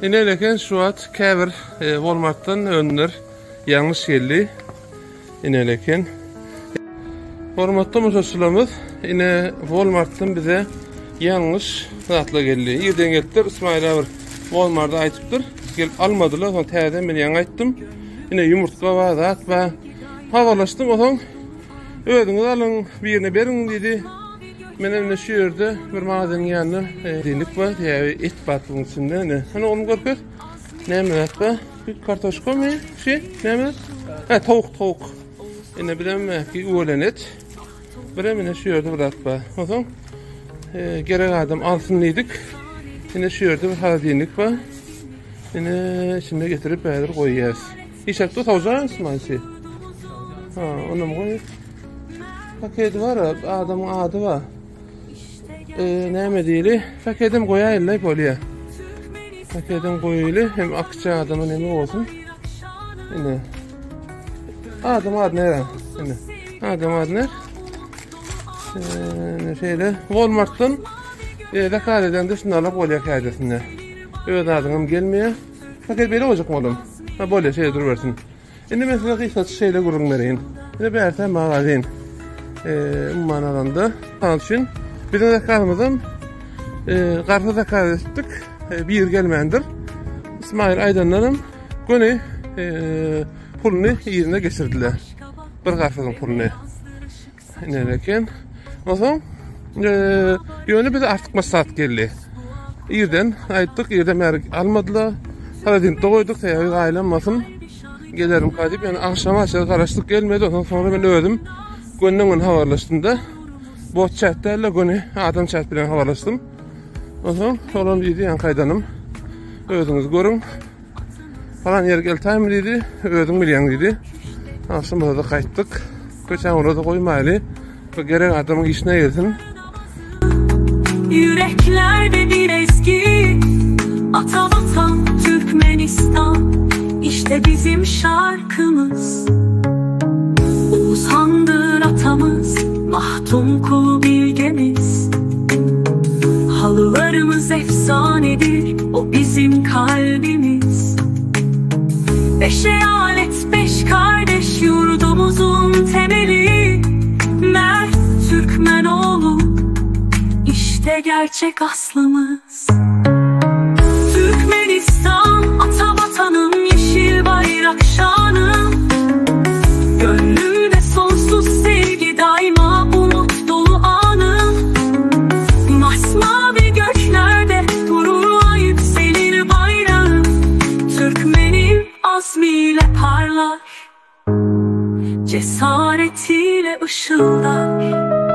Ine eken şu wagt käbir Walmartdan önümler ýalňyş geldi. Ine eken. Hormatly tomaşaçylarymyz, ine Walmartdan bize ýalňyş zatlar geldi. Irden gelipdir, Ismail bir Walmartda aýtypdyr. Gelip almadylar, soň täzeden men ýaňy aýtdym. Ine ýumurtga bar, zat bar. Habarlaşdym, osoň özüňiz alyň, birine beriň diýdi. Men indi şu ýerde bir magazynyň ýanynda denik bar, sebäbi et bar buň içinde. Ine, hany ony görkez. Näme zat bar? Bir kartoşkamy? Şi, näme? Ha, towuk, towuk. Ine birem ki üwelen et. Birem ine şu ýerde bir zat bar. Onsoň e, gerek adam alsyn diýdik. Ine şu ýerde bir holodilnik bar. Ine içinde getirip häzir goýýas. Işakda sowjaň mançy. Ha, onam goý. Paketi bar, adamyň ady bar. E, näme diýeli? Paketem goýaýynlaý bolýa. Paketem goýaýly, hem akça adama neme bolsun. Ine. Adam ady nere? Ine. Adam ady nere? Ine şeýle Walmartdan e, zakaz edende şunu alyp bolýar kädesinde. Öz adyňam gelmeýär. Paket beýle boljak oglum. Ha bolýar, şeýle durubersin. Indi men size gysgaça şeýle gürrüň bereýin. Ine bärde magazin. Umuman alanda, mysal üçin, biziň zakazymyzam garsa zakaz etdik. Bir gelmändir. Ismail aýdandanam göni puluny yzyna geçirdiler. Bir garsyzyň puluny. Iner eken. Onsoň ýöne bize artykmaç zat geldi. Irden aýtdyk, irden bäri almadylar. Holodilnikde goýduk, sebäbi gaýlanmasyn. Gelerim diýip, ýöne agşama çenli garaşdyk gelmedi. Onsoň soňra men özüm gönden-göni habarlaşdym-da. Bot chat däl-de, göni adam chat bilen habarlaşdym. Onsoň olam diýdi, ýaňky aýdanym. Özüňiz görüň. Falan ýere geltäými diýdi. Özüň bilýäň diýdi. Agşam bolsa gaýtdyk. Köçäň orada goýmaýly. Bu gerek adamyň işine gelsin. Yüreklerde bir ezgi Ata vatan Türkmenistan İşte bizim şarkımız Oğuzhan'dır atamız Mahtumkulu bilgemiz Halılarımız efsanedir O bizim kalbimiz Beş eyalet, beş kardeş Yurdumuzun temeli Mert Türkmenoğlu İşte gerçek aslımız Türkmenistan ata vatanım Yeşil bayrak şanım Gönlümde sonsuz sevgi daima umut dolu anım Masmavi göklerde gururla yükselir bayrağım Türkmenim azmiyle parlar Cesaretiyle ışıldar.